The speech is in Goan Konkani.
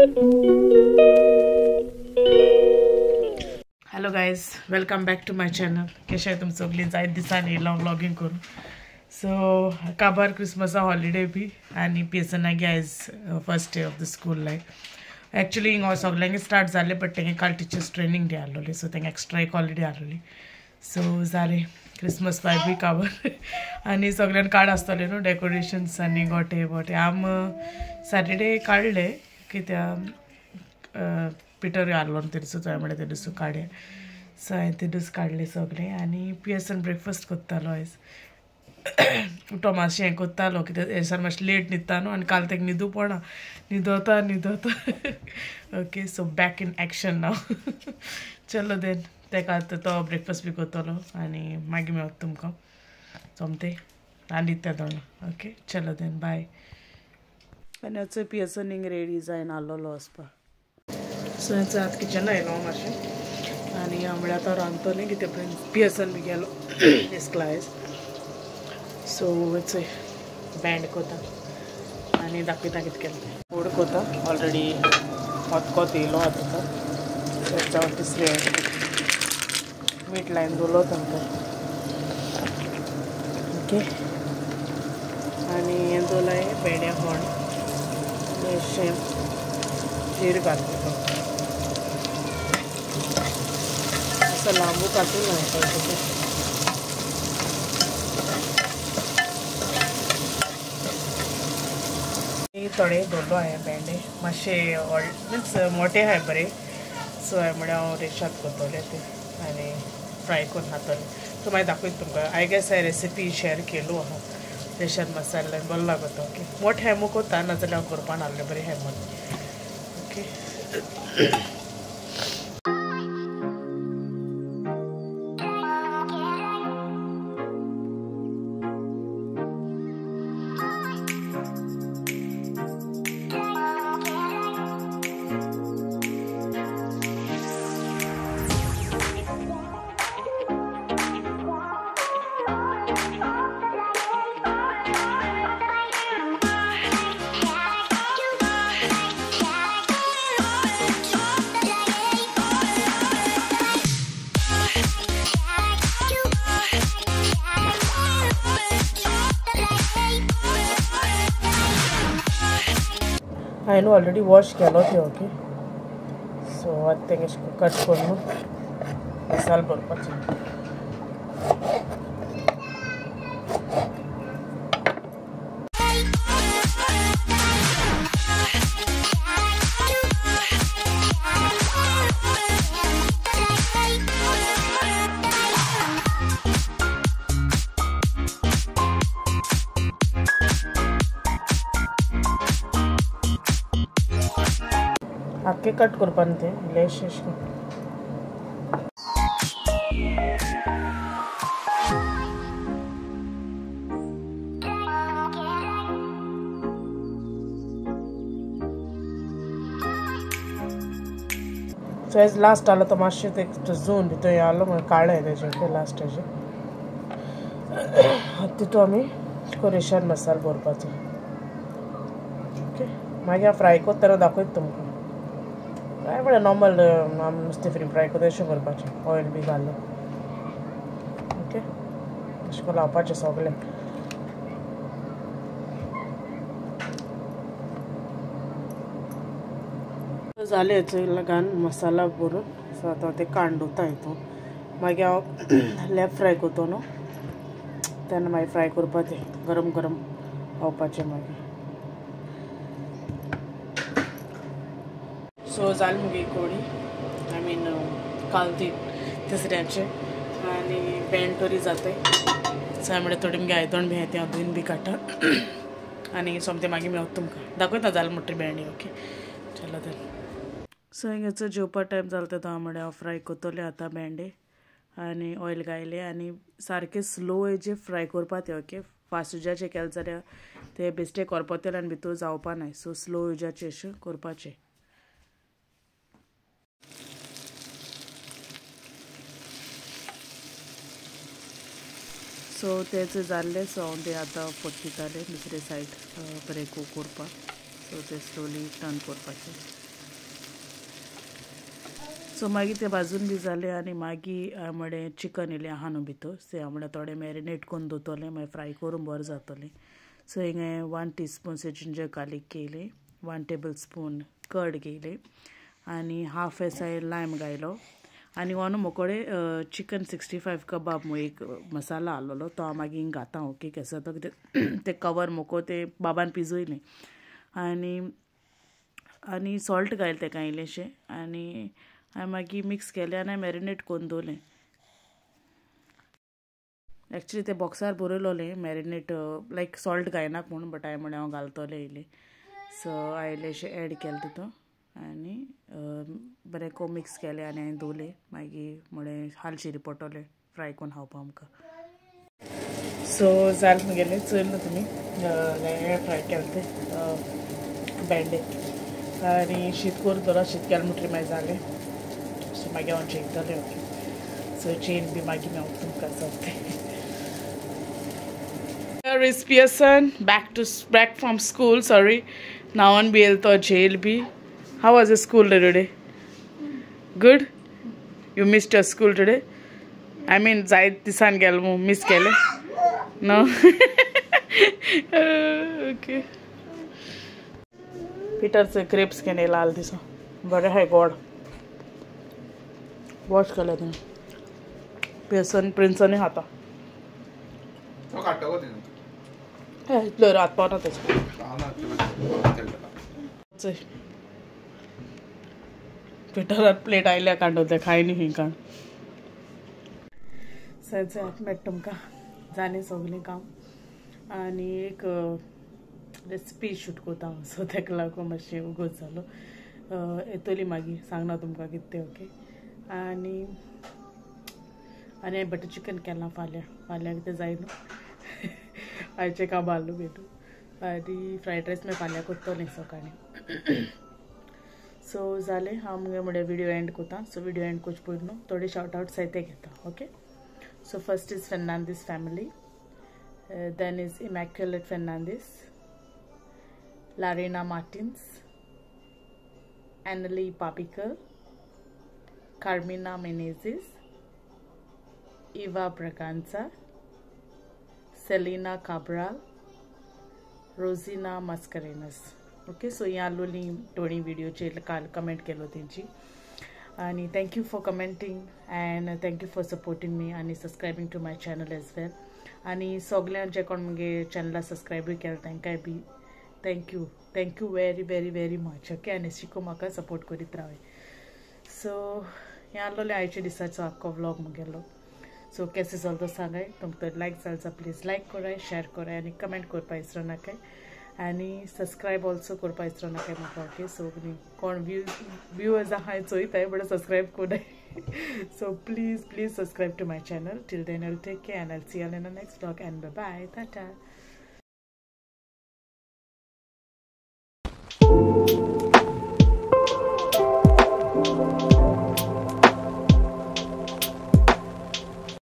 Hello guys, welcome back to my channel. कशें तुम सगळीं जायत दिसांनी येयलो व्लॉगींग करून. सो काबार क्रिसमसा हॉलिडे बी आनी पिएसनागे आयज first day of the school life. Actually हिंगा सगळ्यांगे स्टार्ट जाले, बट तेंगे काल टिचर्स ट्रेनींग डे आहलोली, सो तेंगे एक्स्ट्रा एक हॉलिडे आहलोली. सो जालें क्रिसमस वायबूय काबार आनी सगळ्यान कार्ड आसतलें न्हू डेकोरेशन्स आनी गोटे बोटे. आम सॅटर्डे काडले कित्याक पिटर आहलो न्हू ते दिसा, थंय म्हणल्यार ते दिसा काडया. सो हांवें ते दीस काडले सगळे आनी पिएसन ब्रेकफास्ट करतालो आयज. उठो मातशें हें करतालो कित्याक हे दिसान मातशें लेट न्हिदता न्हू आनी काल तेका न्हिदू पडना, न्हिदता न्हिदता. Okay, so back in action नाव. चलो देन तेका आतां तो ब्रेकफास्ट बी करतलो आनी मागीर मेळत तुमकां सोमतें आनी दिता दोणां. ओके चलो देन बाय. आनी आतां पिएसन हिंग रेडी जायन आहलोलो वचपाक. सो आतां किचना येयलो मातशें आनी हांव म्हळ्यार आतां रांदतलें कितें पिएसन बी गेलो इस्कला आयज. सो चोय बँड कोता आनी दाखयता कितें केलें तें. गोड कोता ऑलरेडी हतकोत येयलो आतां तो तिसरे मीठ लायन दवरलो तांकां. ओके आनी हें दवरलां भेंड्या फोण मातशें जीर घातलें असो लांबू कातून घालपाचें. थोडे दवरलो हांवें भेंडे मातशे मिन्स मोटे आहाय बरे. सो हांवें म्हळ्यार हांव रेशाद करतलें ते आनी फ्राय करून खातलें. सो मागीर दाखयता तुमकां. I guess हांवें रेसिपी शेअर केलो आहा रेशाद मसाला बरो लागता. ओके मोठे हेमू कोता नाजाल्यार हांव करपाक नासलें बरें हेमून. ओके हांवें ऑलरेडी वॉश केलो ते. ओके सो आतां तेंगे कट करून मसालो भरपाचो. आख्खे कट करपा न्हू तें इल्लेशें अशें करून. सो एज लास्ट आहलो तो मातशें तें झून भितर हें आहलो मागीर काळ्ळें तेजें लास्ट हेजें. तितू आमी रेशाद मसालो भरपाचो. ओके मागीर हांव फ्राय करतना दाखयता तुमकां. फ्राय म्हळ्यार नॉर्मल आमी नुस्तें फ्री फ्राय करता तशें करपाचें, ऑयल बी घालून. ओके अशें करून लावपाचें सगळें. जालें घालून मसाला भरून. सो आतां तें काडून दवरता हितून. मागीर हांव लेप फ्राय करता न्हू तेन्ना मागीर फ्राय करपा तें गरम गरम खावपाचें मागीर. सो जालें मुगे कोडी I mean कालती तिसऱ्याचें आनी भेंड तरी जाताय. सो हांवें म्हळ्यार थोडी मुगे आयदण बी आहाय तें हांव धुवन बी काडटा आनी सोमतें मागीर मेळत तुमकां दाखयता जालें म्हणटरी भेंडी. ओके चलो तर. सो हिंगाचो जेवपा टायम जालो तेदो हांव म्हळ्यार हांव फ्राय करतलें आतां भेंडे आनी ऑयल घायलें आनी सारकें स्लो हेजेर फ्राय करपा तें. ओके फास्ट उज्याचें केलें जाल्यार ते बेश्टे करपतले आनी भितर जावपा नाय. सो स्लो उज्याचें अशें करपाचें. सो तेच जाल्लें. सो हांव तें आतां परतितालें दुसरे सायड बरें कूक करपाक. सो ते स्लोली टर्न करपाचें. सो मागीर ते भाजून बी जाले आनी मागीर म्हळें चिकन इल्लें आहा न्हू भितर, सो हांव म्हणलें थोडें मॅरिनेट करून दवरतलें, मागीर फ्राय करून बरें जातलें. सो हिंगा 1 टीस्पून जिंजर गार्लीक घेयलें, 1 टेबल स्पून कर्ड घेयलें आनी हाफ एस लायम घायलो. आनी हो न्हू मोकोडे चिकन 65 कबाब म्हूण एक मसाला आहलोलो तो हांव मागीर घाता. ओके, केसो तो कितें ते कवर मोको ते बाबान पिजयलें आनी आनी सॉल्ट घायलें तेका इल्लेंशें आनी हांवें मागीर मिक्स केलें आनी मॅरिनेट करून दवरलें. एक्चुली ते बॉक्सार बरयलोलें मॅरिनेट लायक सॉल्ट घायनाक म्हूण, बट हांवें म्हणलें हांव घालतलें इल्लें. सो हांवें इल्लेंशें एड केलें तितून आनी बरें को मिक्स केलें आनी हांवें दवरलें. मागीर म्हणलें हाल शिरी पडटलें फ्राय करून खावपाक आमकां. सो जालें म्हगेलें, चोयल न्हू तुमी फ्राय केलें तें भेंडे आनी शीत करून दवरलां. शीत केलें म्हणटकीर मागीर जालें. सो मागीर हांव जेयतलें. ओके, सो चेन बी मागीर मेवता तुमकां सोगलें. Here is Pearson back from school, sorry. Now on B तो jail B. How was the school today? Good? You missed your school today? I mean, जायत दिसान गेलो मू मिस केले? No? Okay. Peter's grapes घेवन येयला आल दिसा, बरें आहाय गोड. वॉश केले तुमी. पियर्सन प्रिन्सनूय खाता. इतलो रात पावना तेचो. पिटरात प्लेट आयल्या कांडो ते खाय न्ही खंय काण. सो मेळटा तुमकां. जालें सगलें काम आनी एक रेसिपी शूट करता हांव, सो तेका लागून मातशें उगोच जालो. येतली मागीर सांगना तुमकां कितें तें. ओके, आनी आनी हांवें बटर चिकन केलां फाल्यां, फाल्यां कितें जाय न्हू. आयचें काम आहलो बेटू. आनी फ्रायड रायस मागीर फाल्यां करतलें सकाळीं. सो जालें, हांव मुगे म्हळ्यार व्हिडियो एंड करता. सो व्हिडियो एंड करचे पयलीं न्हू थोडे शावट आवट्स आहाय ते घेता. Okay, so first is Fernandes family, then is Immaculate Fernandes, Larena Martins, Annalie Papikal, Carmina Menezes, Eva Braganza, Selina Cabral, Rosina Mascarenhas. Okay, so ह्या आसलोली दोनी व्हिडियोचेर काल कमेंट केलो तेंची. आनी thank you for commenting and thank you for supporting me आनी subscribing to my channel as well. आनी सगळ्यांक जे कोण मुगे चॅनला सबस्क्रायबूय केलें तांकांय बी thank you, thank you very very very much. Okay, आनी शिको म्हाका सपोर्ट करीत रावय. सो हें आसलोलें आयच्या दिसाचो आख्खो व्लॉग मुगेलो. सो केसो जालो तो सांगाय. तुमकां लायक जालो जाल्यार प्लीज लायक कराय, शेर कराय आनी कमेंट करपा विसरो नाकाय आनी सबस्क्रायब ऑल्सो करपा विसरो नाकाय म्हाका. ओके, सो कोण व्यूअर्स आहाय चोयताय बट सबस्क्रायब कोनाय. So please please subscribe to my channel. Till then I will take care and I will see you in the next vlog and bye bye, tata.